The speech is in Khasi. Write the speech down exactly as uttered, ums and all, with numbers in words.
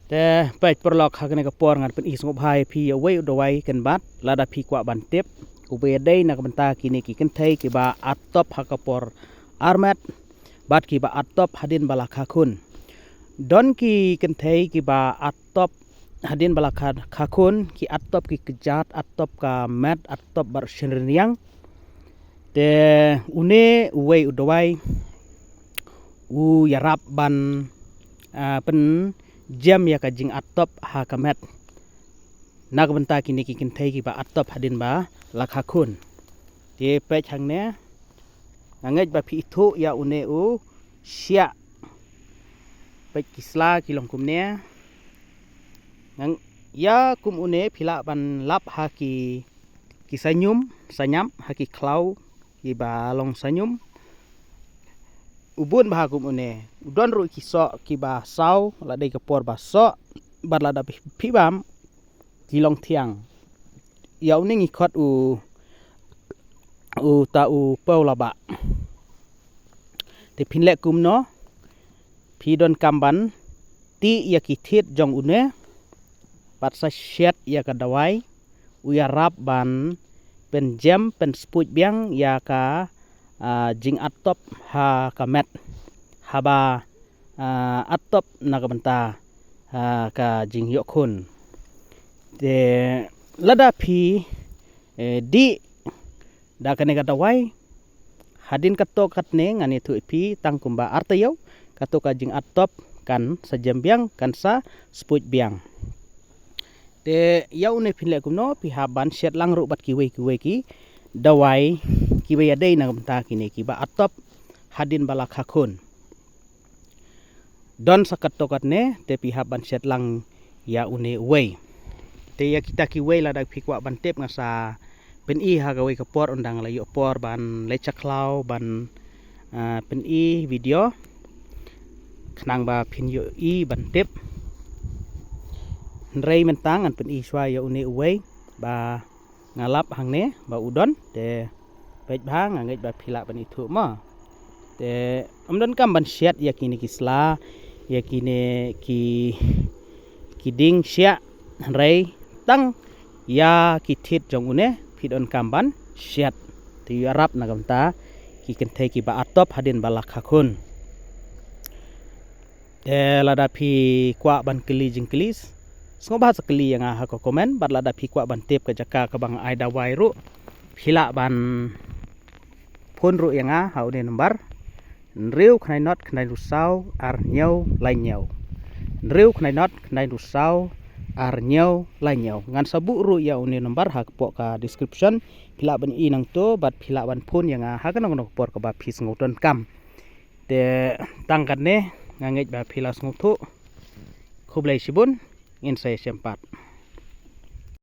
Te peit paralok, ha kane ka por ngan pyni sngewbha ïa phi ïa uwei u dawai kynbat, lada phi kwah ban tip, uba ïadei na ka bynta kine ki kynthei kiba at top ha ka por armet bad kiba at top hadien ba la kha khun. Don ki kynthei kiba at top hadien ba la kha, kha khun, ki at top ki kjat, at top ka met, at top baroh shi rynïeng. Te une uwei u dawai u ïarap ban, ah, pynjem ïa ka jingat top ha ka met na ka bynta kine ki kynthei kiba at top hadien ba la kha khun. Te peit hangne, nga ngeit ba phi ithuh ïa une u shiah. Peit ki sla ki long kumne. Ngan ïa kum une phi lah ban lap ha ki, ki sanyum, sanyap, ha ki khlaw kiba long sanyum. U bun bha kum une. U don ruh ki soh kiba saw, la dei ka por ba soh, bad lada phi, phi bam, ki long thiang. Ïa une ngi khot u, uta u paw labah. Te phin leh kumno, phi donkam ban tih ïa ki thied jong une bad sa shet ïa ka dawai, u ïarap ban pynjem pynspuit biang ïa ka, ah, jingat top ha ka met haba, ah, at top na ka bynta, ah, ka jingïoh khun. Te lada phi, eh, dih da kane ka dawai, hadien katto katne ngan ïathuh ïa phi tang kumba ar taïew, kato ka jingat top kan sa jem biang, kan sa spuit biang. Te ïa une phin leh kumno, phi hap ban shet lang ruh bad kiwei kiwei ki dawai kiba ïadei na ka bynta kine kiba at top hadien ba la kha khun. Don sa katto katne, te phi hap ban shet lang ïa une uwei. Te ïa kita kiwei lada phi kwah ban tip, nga sa pyni ha kawei ka por, ynda nga la ïoh por ban leit sha khlaw ban, ah, pyni video, khnang ba phin ïohi ban tip. Hynrei mynta ngan pyni shuwa ïa une uwei ba nga lap hangne ba u don. Te peit bha, nga ngeit ba phi lah ban ithuh mo. Te ym donkam ban shet ïa kine ki sla, ïa kine ki, ki dieng shiah, hynrei tang ïa ki thied jong une phi donkam ban shet. Te u ïarap na ka bynta ki kynthei kiba at top hadien ba la kha khun. Te lada phi kwah ban kylli jingkylli, sngewbha sa kylli ïa nga ha ka comment, bad lada phi kwah ban tip ka jaka kaba nga ai dawai ruh, phi lah ban phone ruh ïa nga ha une number: hynriew khyndai not khyndai hynriew saw ar hynñiew lai hynñiew. Hynriew khyndai not khyndai hynriew saw ar hynñiew lai hynñiew. Ngan sa buh ruh ïa une number hapoh ka description. Phi lah ban ïohi nangto bad phi lah ban phone ïa nga ha kano kano ka por kaba phi sngewdonkam. Te tang katne, nga ngeit ba phi la sngewthuh. Khublei shibun, ngin sa ïashem pat.